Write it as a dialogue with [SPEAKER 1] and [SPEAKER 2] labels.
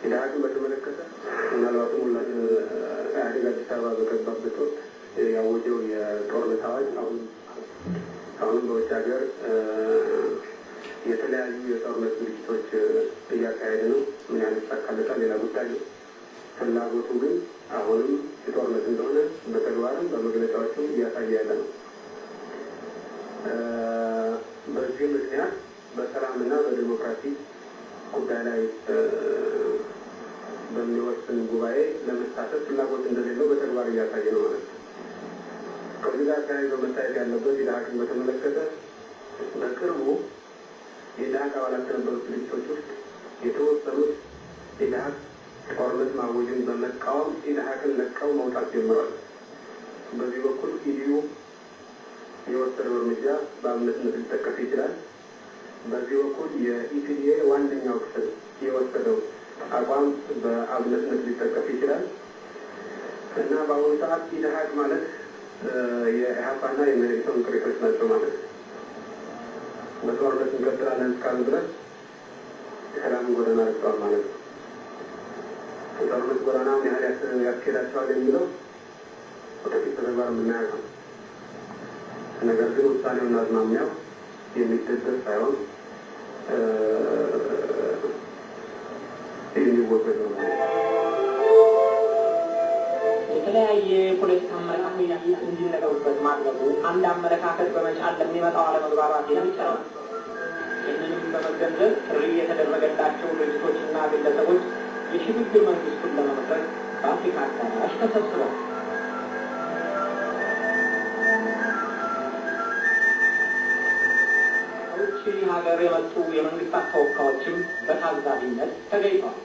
[SPEAKER 1] ኢድሀቅን በተመለከተ ምናልባትም ሁላችን ኢህአዴግ አዲስ አበባ በገባበት ወቅት ያወጀው የጦርነት አዋጅ አሁንም በውጭ ሀገር የተለያዩ የጦርነት ዝግጅቶች እያካሄደ ነው። ምን ያህል ይሳካለታል ሌላ ጉዳይ ነው። ፍላጎቱ ግን አሁንም የጦርነት እንደሆነ በተግባርም በመግለጫዎችም እያሳየ ያለ ነው። በዚህ ምክንያት በሰላምና በዲሞክራሲ ጉዳይ ላይ በሚወስን ጉባኤ ለመሳተፍ ፍላጎት እንደሌለው በተግባር እያሳየ ነው ማለት ነው። ከዚህ ጋር ተያይዞ መታየት ያለበት ኢድሀቅን በተመለከተ በቅርቡ የኢድሀቅ አባላት ከነበሩት ድርጅቶች ውስጥ የተወሰኑት ኢድሀቅ ጦርነት ማወጅን በመቃወም ኢድሀቅን ለቀው መውጣት ጀምረዋል። በዚህ በኩል ኢዲዩ የወሰደው እርምጃ በአብነትነት ሊጠቀስ ይችላል። በዚህ በኩል የኢፒዲኤ ዋነኛው ክፍል የወሰደው አቋም በአብነትነት ሊጠቀስ ይችላል እና በአሁኑ ሰዓት ኢድሀቅ ማለት የኢህአፓና የመኢሶን ቅሪቶች ናቸው ማለት ነው። በጦርነት እንቀጥላለን እስካሉ ድረስ የሰላምን ጎዳና ረግጠዋል ማለት ነው። የጦርነት ጎዳና ምን ያህል ያስኬዳቸዋል የሚለው ወደፊት በተግባር የምናየው ነው። ነገር ግን ውሳኔውና አዝማሚያው የሚደገፍ ሳይሆን የሚወገድ ነው ማለት ነው።
[SPEAKER 2] የተለያየ የፖለቲካ አመለካከት እንዲነገሩበት ማድረጉ አንድ አመለካከት በመጫን ለሚመጣው አለመግባባት የሚጨረው ይህንንም በመገንዘብ ጥሪ የተደረገላቸው ድርጅቶችና ግለሰቦች የሽግግር መንግስቱን ለመመስረት በአፍሪካ አዳራሽ ተሰብስበዋል። ከውጭ ሀገር የመጡ የመንግስታት ተወካዮችም በታዛቢነት ተገኝተዋል።